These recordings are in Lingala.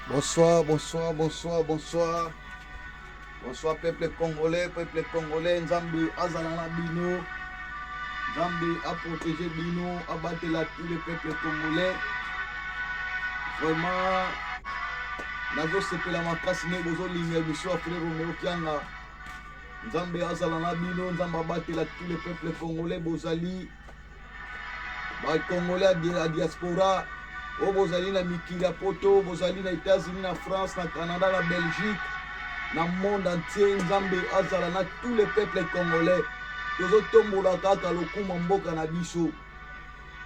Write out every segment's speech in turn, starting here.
Bonsoir, bonsoir, bonsoir, bonsoir. Bonsoir peuple congolais, peuple congolais, Nzambe azala na bino. Nzambe a protéger bino, abatela tous les peuples congolais. Vraiment nazosepela makasi ndenge bozolinga émission ya frère Romeo Kianga. Nzambe azala na bino, Nzambe abatela tous les peuples congolais bozali ba congolais ya diaspora oyo bozali na mikili ya poto, bozali na États-Unis, na France, na Canada, na Belgique, na monde entier. Nzambe azala na tous les peuples congolais. Tozotombola kaka lokumu ya mboka na biso.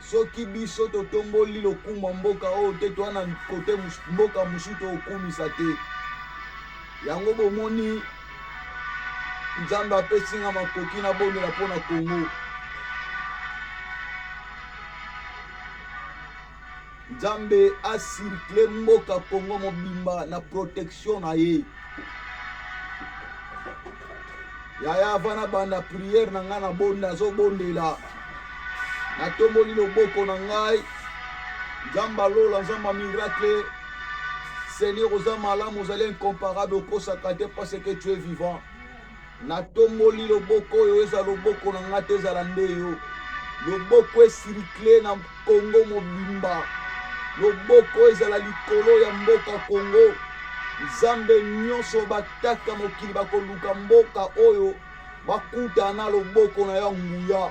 Soki biso totomboli lokumu ya mboka oyo te, toa na kote mboka mosusu tokokumisa te. Yango bomoni Nzambe apesi nga makoki nabondela mpo na Congo. Nzambe acircle mboka Congo mobimba na protection na ye. Yaya avant nabanda prière na ngai nabonda, nazobondela, natomboli loboko na ngai. Nzambe alola, Nzambe ya miracle, Seigneur oza malamu, ozali incomparable, okosaka te parce que tu es vivant. Natomboli loboko oyo, eza loboko na ngai te, ezala nde yo. Loboko esirikle na Congo mobimba, loboko ezala likolo ya mboka Congo. Nzambe nyonso bataka mokili bakoluka mboka oyo bakuta na loboko na ya nguya.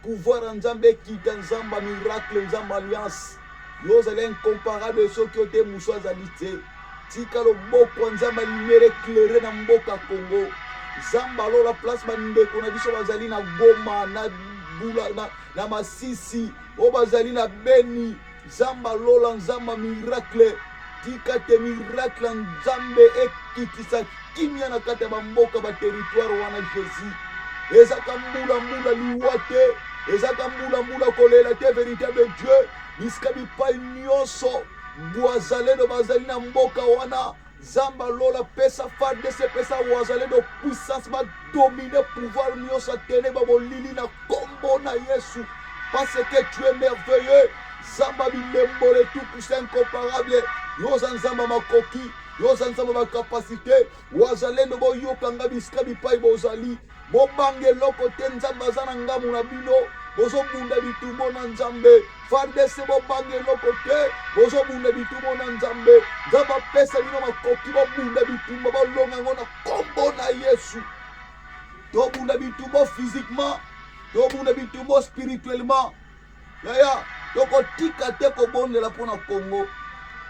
Pouvoir ya Nzambe ekita, Nzambe ya miracle, Nzambe alliance. Yo ozali incomparable, soki yo te mosu azali te. Tika loboko ya Nzambe ya lumière éclaire na mboka Congo. Nzambe alola place bandeko na biso bazali na Goma, na Bula, na Masisi, oyo bazali na Beni. Nzambe alola, Nzambe ya miracle, tika te miracle ya Nzambe ekitisa kimia na kati ya bamboka ba territoire wana. Jésus, ezaka mbula mbula liwa te, ezaka mbula mbula kolela te. Véritable Dieu, bisika bipai nyonso bwazalendo bazali na mboka wana, Nzambe alola, pesa FARDC, pesa wazalendo puissance badomine pouvoir nyonso atene babolili na kombo na Yesu, parce que tu es merveilleux. Nzambe bilembo, le tout puissant, incomparable. Yo oza Nzambe makoki, yo oza Nzambe bakapasite. Wazalendo, boyokanga bisika bipai bozali, bobanga eloko te. Nzambe aza na ngambo na bino, bozobunda bitumbo na Nzambe. FARDC, bobanga eloko te, bozobunda bitumbo na Nzambe. Nzambe apesa bino makoki, bobunda bitumba, bolonga yango na kombo na Yesu. Tobunda bitumba physiquement, tobunda bitumba spirituellement. Yaya, tokotika te kobondela mpo na Congo,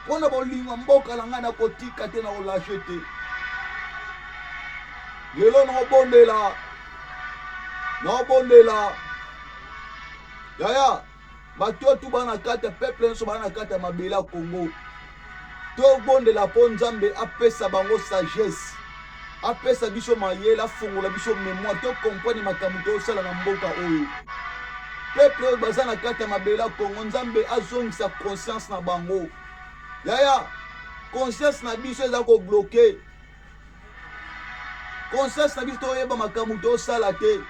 mpo na bolingo mboka na ngai. Nakotika te, na kolashe te. Lelo naobondela, naobondela yaya. Bato oyo tu baa na kati ya peuple nyonso baa na kati ya mabele ya Congo, tobondela mpo Nzambe apesa bango sagesse, apesa biso mayele, afongola biso mémoire, tocomprendre makambo tosala na mboka oyo. Peuple oyo baza na kati ya mabele ya Congo, Nzambe azongisa conscience na bango. Yaya, conscience na biso eza kobloke conscience na biso, toyeba makambo tosala te.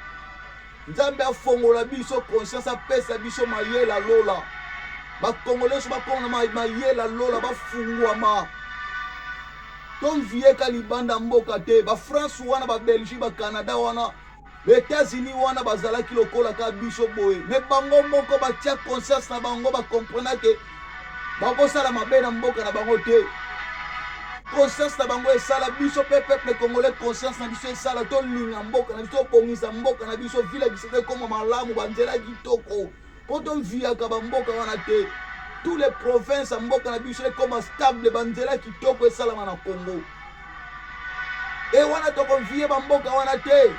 Nzambe afongola biso conscience, apesa biso mayele alola. Bakongole nyonso bakoma na mayele alola, bafungwama. Tomvieka libanda mboka te. Bafrance wana, babelgique, bacanada wana, baetats-unis wana, bazalaki lokola ka biso boye, me bango moko batia conscience na bango, bakomprena ke bakosala mabe na mboka na bango te. Conscience na bango esala. Biso mpe peuple congolais, conscience na biso esala, tolinga mboka na biso, tobongisa mboka na biso, ville ya Kinshasa ekoma malamu, banzela kitoko, mpo tomviaka bamboka wana te. Tous les provinces ya mboka na biso ekoma stable, banzela kitoko esalama na Congo. E wana tokomvie bamboka wana te.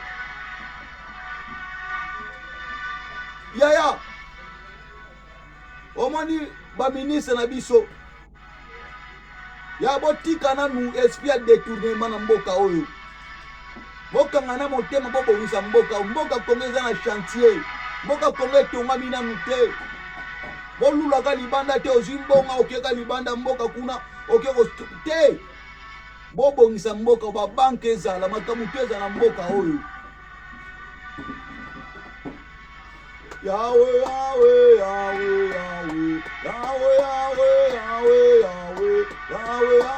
Yaya, omoni baministre na biso ya botika nanu esprit ya détournement na mboka oyo. Bokanga na motema, bobongisa mboka. Mboka Kongo eza na chantier, mboka Kongo etongami nanu te. Bolulaka libanda te. Ozwi mbongo, okeka libanda mboka kuna, oke te. Bobongisa mboka, babanke ezala, makambo te ezala na mboka oyo. Yahweh, Yahweh, Yahweh, Yahweh, Yahweh, Yahweh, Yahweh, Yahweh, Yahweh,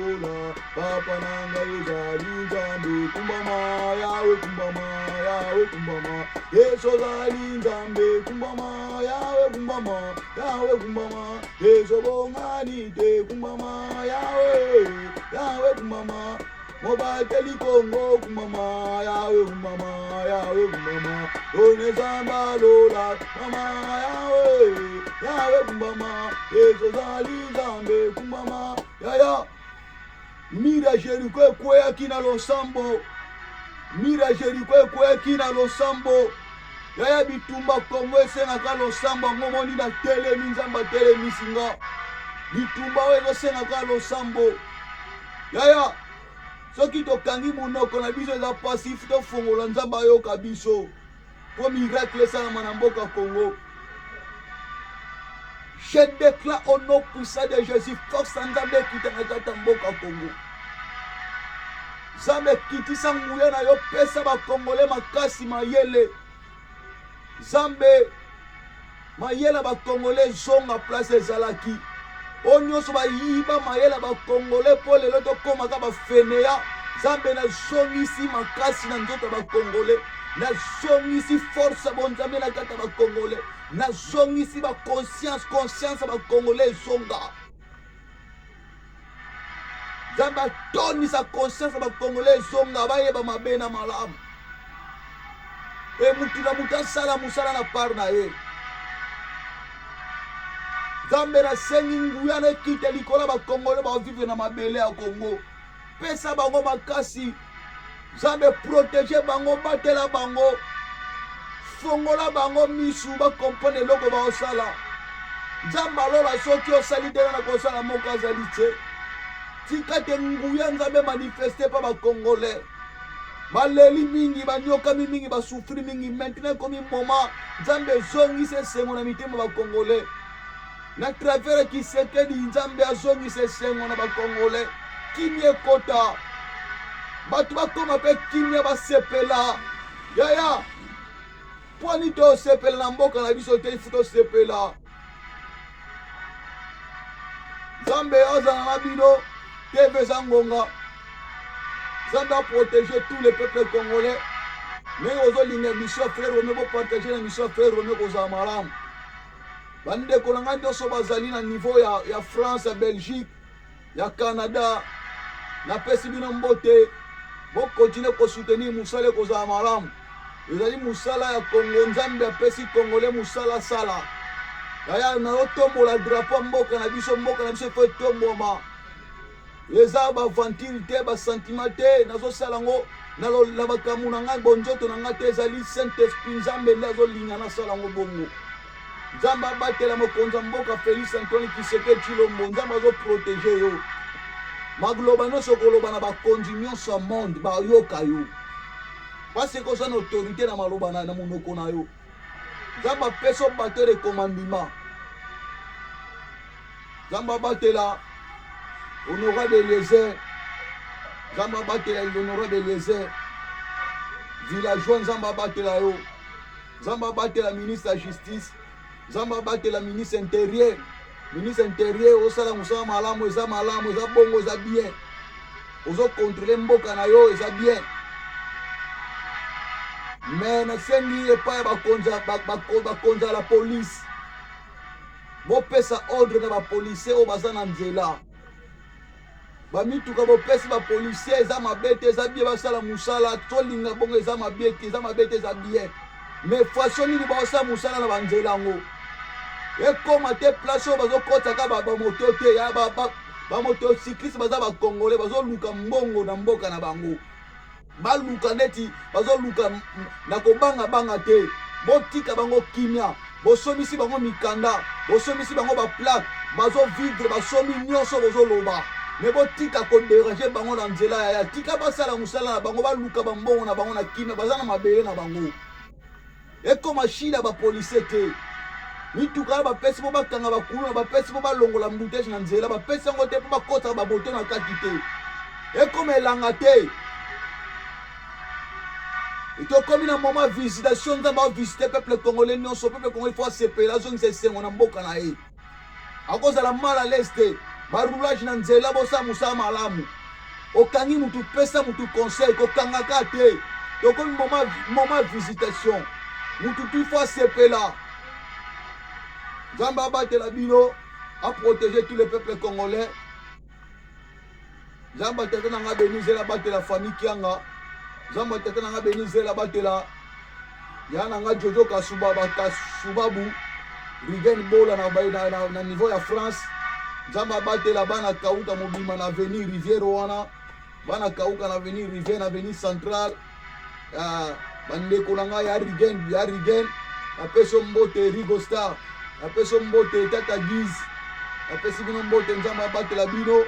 lola, papa na ngai ozali Nzambe, kumbama Yawe, kumbama Yawe, kumbama Yesu ozali Nzambe, kumbama Yawe, kumbama Yawe, kumbama Yesu obongani te, kumbama Yawe, Yawe, kumbama mobateli Kongo, kumbama Yawe, kumbama Yawe, kumbama one Nzambe lola, kumbama Yawe, Yawe, kumbama Yesu ozali Nzambe, kumbama yaya. Mur ya Jericho ekweyaki na losambo, mur ya Jericho ekweyaki na losambo. Yaya, bitumba Kongo esengaka losambo. Yango moni na telemi, Nzambe atelemisi nga. Bitumba oyo ezosengaka losambo yaya. Soki tokangi monoko na biso eza pasi, tofongola Nzambe ayoka biso mpo miracle esalama na mboka Kongo. Je déclare au nom puissant de Jésus, force ya Nzambe ekita na kati ya mboka Kongo. Nzambe ekitisa nguya na yo, pesa bakongole makasi, mayele. Nzambe, mayele ya bakongole ezonga place ezalaki. Oyo nyonso bayiba mayele ya bakongole mpo lelo tokomaka bafeneya. Nzambe, nazongisi makasi na nzoto ya bakongole, nazongisi force ya bonzambe na kati ya bakongole, nazongisi ba conscience, conscience ya bakongole ezonga. Nzambe atondisa conscience ya bakongole ezonga, bayeba mabe na malamu. E mutu na mutu asala mosala na part na ye. Nzambe, nasengi nguya na ekita likolo ya bakongole bavivre na mabele ya Kongo. Pesa bango makasi Nzambe, protege bango, batela bango, fongola bango misu bakomprendre eloko baosala. Nzambe alola, soki osali te na kosala moko azali te. Tika te nguya Nzambe manifeste mpa bakongole. Baleli mingi, banyokami mingi, basufri mingi. Maintenant ekomi moment Nzambe ezongisa esengo na mitema bakongole. Na travers Kisekedi, Nzambe azongisa esengo na bakongole, kimia ekota, bato bakoma mpe kimia, basepela. Yaya, pwani tosepela na mboka na biso te? Ifu tosepela. Nzambe azala na bino. TV eza ngonga. Nzambe aprotege tous les peuples congolais. Ndenge ozolinga émission ya frère Romeo, bopartage na émission ya frère Romeo, kozala malamu. Bandeko na ngai nyonso bazali na niveau ya France, ya Belgique, ya Canada, napesi bino mbote. Bokontinue kosoutenir mosala, ekozala malamu. Ezali mosala ya Kongo. Nzambe apesi Kongole mosala sala. Yaya, nazotombola drapeau ya mboka na biso. Mboka na biso efo etombwama. Eza baventure te, basentiment te. Nazosala yango na makambo na ngai, bonzoto na ngai te. Ezali Saint Esprit, Nzambe nde azolinga nasala yango bongo. Nzambe abatela mokonzi ya mboka Félix Antoine Tshisekedi Tshilombo. Nzambe azoprotege yo. Maloba nyonso okoloba na bakonzi nyonso ya monde, bayoka yo, parce que oza na autorité na maloba na monoko na yo. Nzambe apesa bato de commandement. Nzambe abatela honorable Eliezer. Nzambe abatela honorable Eliezer villageois. Nzambe abatela yo. Nzambe abatela ministre ya justice. Nzambe abatela ministre intérieur. Ministre intérieur, osala mosala malamu, eza malamu, eza bongo, eza bien. Ozokontrole mboka na yo, eza bien. Me nasengi epai ya bakonzi ya la police, bopesa ordre na bapolisier oyo baza na nzela. Bamituka bopesi bapolisier eza mabe te, eza bien, basala mosala. Tolinga bongo, eza mabe te, eza mabe te, eza bien. Mais façon nini baosala mosala na banzela yango ekóma te place oyo bazokɔtaka bamoto te ya bamotocycliste? Baza bakongole, bazoluka mbongo na mboka na bango, baluka neti bazoluka na kobangabanga te. Botika bango kimia. Bosomisi bango mikanda, bosomisi bango baplaque, bazovivre, basomi nyonso bozoloba. Me botika koderange bango na nzela. Yaya, tika basala mosala na bango, baluka bambongo na bango na kimia. Baza na mabele na bango. Ekoma shida bapolisier te. Mituka na bapesi mpo bakanga bakuluna, bapesi mpo balongola embouteillage na nzela, bapesi yango te mpo bakotaka bamoto na kati te. Ekoma elanga te. Tokomi na moment visitation. Nzambe avisite peuple congolais nyonso. Peuple congolais fo asepela, azongisa esengo na mboka na ye. Akozala mal à l'aise te. Baroulage na nzela, bosala mosala malamu. Okangi mutu, pesa mutu conseil, kokangaka te. Tokomi moment visitation, mutu tu faut asepela. Nzambe abatela bino, aprotéger tous les peuples congolais. Nzambe tata na nga beni zela, abatela famille Kianga. Nzambe tata na nga beni zela, abatela ya na nga Jojo Kasuba, Kasubabu Rigen Bola na niveau ya France. Nzambe abatela bana Kauka mobima na avenue Rivière wana, bana Kauka na avenue Rivière, na avenue Centrale. Bandeko na ngai ya Rigen, ya Rigen, napesi yo mbote. Rigo Star, napesi yo mbote. Tata Guise, napesi bino mbote. Nzambe abatela bino,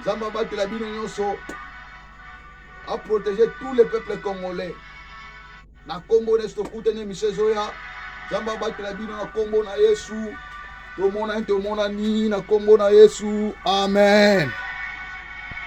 Nzambe abatela bino nyonso, aprotéger tous les peuples congolais na nkombo na Yesu. Tokutani émission ezoya. Nzambe abatela bino na nkombo na Yesu. Tomonani, tomonani na nkombo na Yesu, amen.